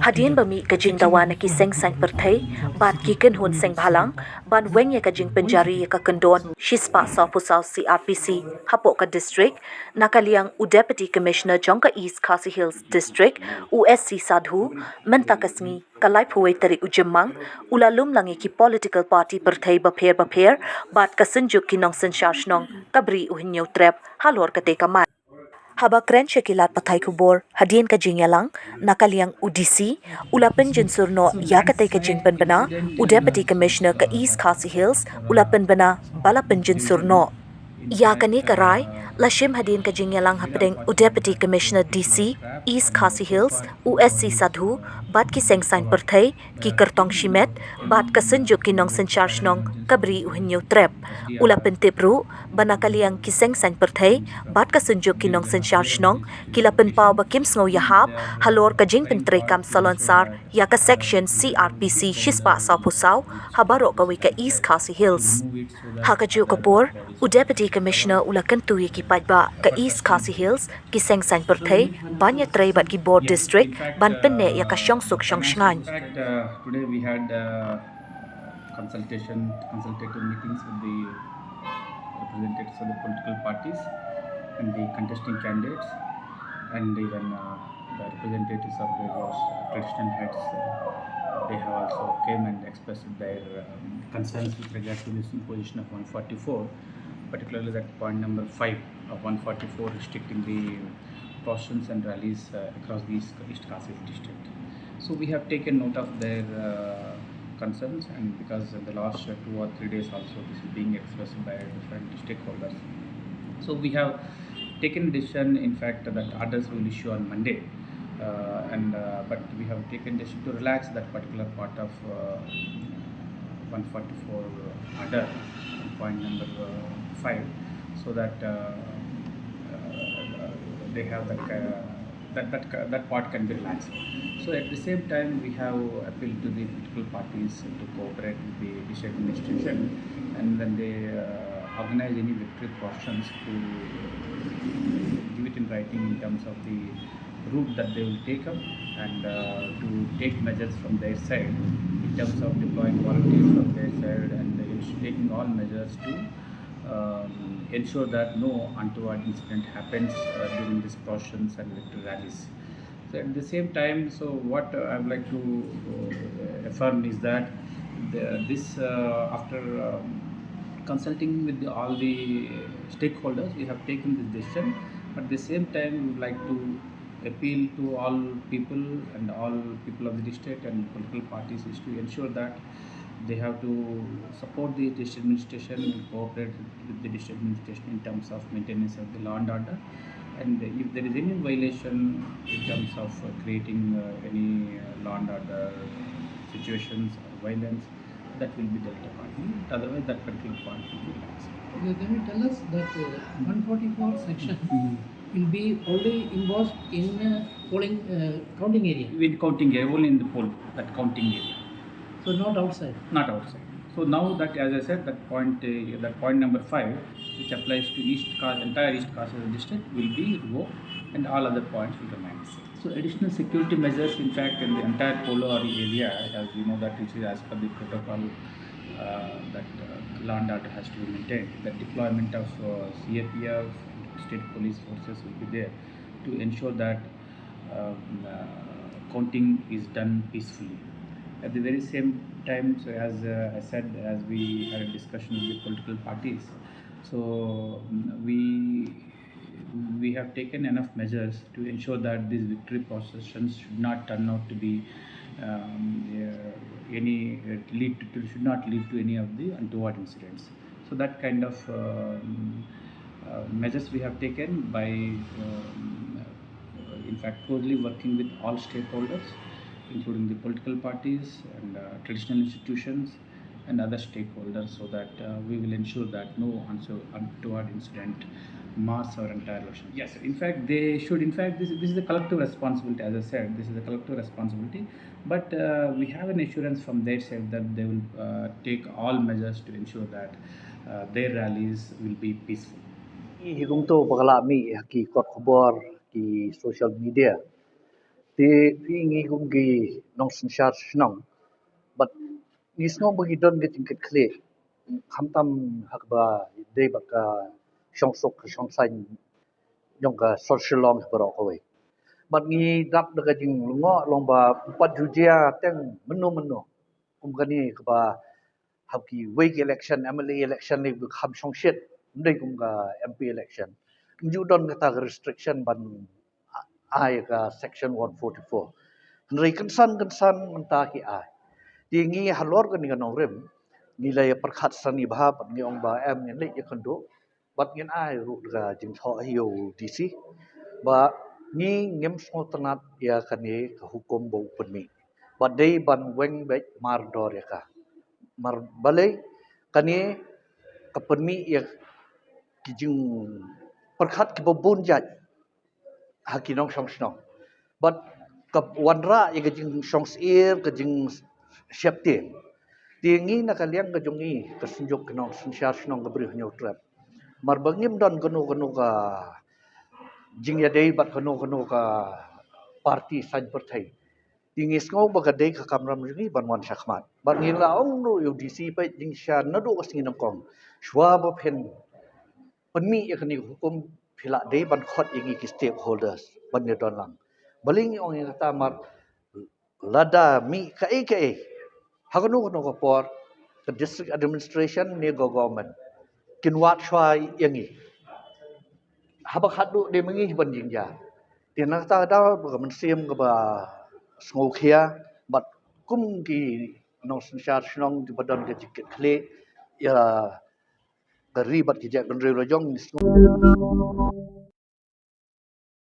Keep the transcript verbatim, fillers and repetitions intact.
Hadien ba mih ka jingdawa na ki seng saiñ pyrthei bad ki kynhun seng bhalang ban weng ïa ka jingpynjari ïa ka kyndon shispah sawphew saw C R P C hapoh ka district, na ka liang u Deputy Commissioner jong ka East Khasi Hills District, u S C Sadhu, mynta ka sngi ka laiphew wei tarik u Jymmang, u la lum lang ïa ki political party pyrthei bapher bapher bad ka Synjuk ki Nongsynshar Shnong ka Bri u Hynñiewtrep halor katei ka mat. Haba kren sha ki lad pathai khubor hadien ka jingïalang, na ka liang u D C u la pynjynsur noh ïa katei ka jingpynbna, u Deputy Commissioner ka East Khasi Hills u la pynbna ba la pynjynsur noh. Ïa kane ka rai la shim hadien ka jingïalang hapdeng u Deputy Commissioner D C East Khasi Hills, u S C Sadhu, bad ki seng saiñ pyrthei, ki kyrtong shimet bad ka Synjuk ki Nongsynshar Shnong ka Bri u Hynñiewtrep. U la pyntip ruh ba na ka liang ki seng saiñ pyrthei bad ka Synjuk ki Nongsynshar Shnong ki la pynpaw ba kim sngew ïahap halor ka jingpyntreikam salonsar ïa ka Section C R P C shispah sawphew saw ha baroh kawei ka East Khasi Hills. Ha kajuh ka por, u Deputy Commissioner u la kyntu ïa ki paidbah ka East Khasi Hills, ki seng saiñ pyrthei, ban ïatrei bad ki bor district ban pynneh ïa ka shongsuk shongshngaiñ. In fact, uh, today we had uh, consultation, consultative meetings with the representatives of the political parties and the contesting candidates, and even uh, the representatives of the various traditional heads. Uh, they have also came and expressed their um, concerns with regard to this imposition of one forty-four, particularly that point number five of one forty-four, restricting the processions and rallies uh, across the East, East Khasi district. So we have taken note of their uh, concerns, and because in the last uh, two or three days also this is being expressed by different stakeholders. So we have taken a decision, in fact, that orders will issue on Monday. Uh, and uh, but we have taken decision to relax that particular part of uh, one forty-four order, point number uh, five, so that uh, uh, they have that, uh, that, that, that part can be relaxed. So at the same time, we have appealed to the political parties to cooperate with the district administration, and when they uh, organize any victory processions, to give it in writing in terms of the route that they will take up, and uh, to take measures from their side in terms of deploying volunteers from their side, and uh, taking all measures to um, ensure that no untoward incident happens uh, during these processions and victory rallies. So at the same time, so what uh, I would like to uh, affirm is that the, this, uh, after um, consulting with the, all the stakeholders, we have taken this decision. At the same time, we would like to appeal to all people and all people of the district and political parties is to ensure that they have to support the district administration and cooperate with the district administration in terms of maintenance of the law and order. And if there is any violation in terms of uh, creating uh, any uh, law and order situations or violence, that will be dealt upon. Otherwise, that particular point will be relaxed. Okay, can you tell us that uh, one forty-four section will be only imposed in uh, polling uh, counting area? In counting area, only in the poll, that counting area. So not outside? Not outside. So now that, as I said, that point, uh, that point number five, which applies to East Ka- entire East Khasi Hills district, will be revoked, and all other points will remain the same. So additional security measures, in fact, in the entire Polo area, as we know that it is as per the protocol uh, that uh, law and order has to be maintained. The deployment of uh, C A P F, state police forces will be there to ensure that um, uh, counting is done peacefully. At the very same time, so as uh, I said, as we had a discussion with the political parties, so mm, we we have taken enough measures to ensure that these victory processions should not turn out to be um, uh, any uh, lead to, to- should not lead to any of the untoward incidents. So that kind of um, uh, measures we have taken by, um, uh, in fact, closely working with all stakeholders, including the political parties and uh, traditional institutions and other stakeholders, so that uh, we will ensure that no unso- untoward incident mars our entire election. Yes, in fact, they should. In fact, this, this is a collective responsibility. As I said, this is a collective responsibility. But uh, we have an assurance from their side that they will uh, take all measures to ensure that uh, their rallies will be peaceful. Hi kumto ba ka la mih ha ki kot khubor, ki social media. Te phi ngi kum ki nongsynshar shnong. Bad ngi sngew ba ngi don ka jingkitkhlieh. Khamtam ha kaba dei bad ka shongsuk ka shongsaiñ jong ka sor Shillong baroh kawei. Bad ngi dap da ka jinglyngngoh long ba u pat ju jia teng mynno mynno. Kum kane kaba ha kiwei ki election, M L A election ne ba kham shongshit, ym dei kum ka M P election. Ym ju don kata ka restriction ban ai ka section one forty-four. Hynrei kynsan kynsan mynta ki ai. Te ngi halor kane ka nongrim, ngi la ïa pyrkhat sani bha bad ngi ong ba em ngin leit ïakynduh bad ngin ai ruh da ka jingthoh ïa u D C ba ngi ngim sngewtynnat ïa kane ka hukum ba u pynmih. Bad dei ban weng beit mardor ïa ka. Mar balei kane ka pynmih ïa ki jingpyrkhat kiba bun jait ha ki nongshong shnong. Bad ka wanrah ïa ka jingshongsyier, ka jingsheptieng. Te ngi na ka liang ka jong ngi ka Synjuk ka Nongsynshar Shnong ka Bri Hynñiewtrep, mar ba ngim don kano kano ka jingïadei bad kano kano ka parti saiñ pyrthei. Te ngi sngew ba ka dei ka kamram jong ngi ban wan shakhmat. Bad ngi la ong ruh ïa u D C peit jingshisha naduh ka sngi nyngkong, shuwa ba phin pynmih ïa kane ka hukum phi la dei ban khot ïa ngi ki stakeholders ban ïadon lang. Balei ngi ong ïa kata? Mar lada mih kaei kaei ha kano kano ka por, ka district administration ne ka government kin wad shuwa ïa ngi. Haba khatduh dei ma ngi hi ban jingjia. Te na kata ka daw ka mynsiem kaba sngewkhia bad kum ki nongsynshar shnong kiba don ka jingkitkhlieh ïa ka ri bad ka jaitbynriew la jong, ngi sngew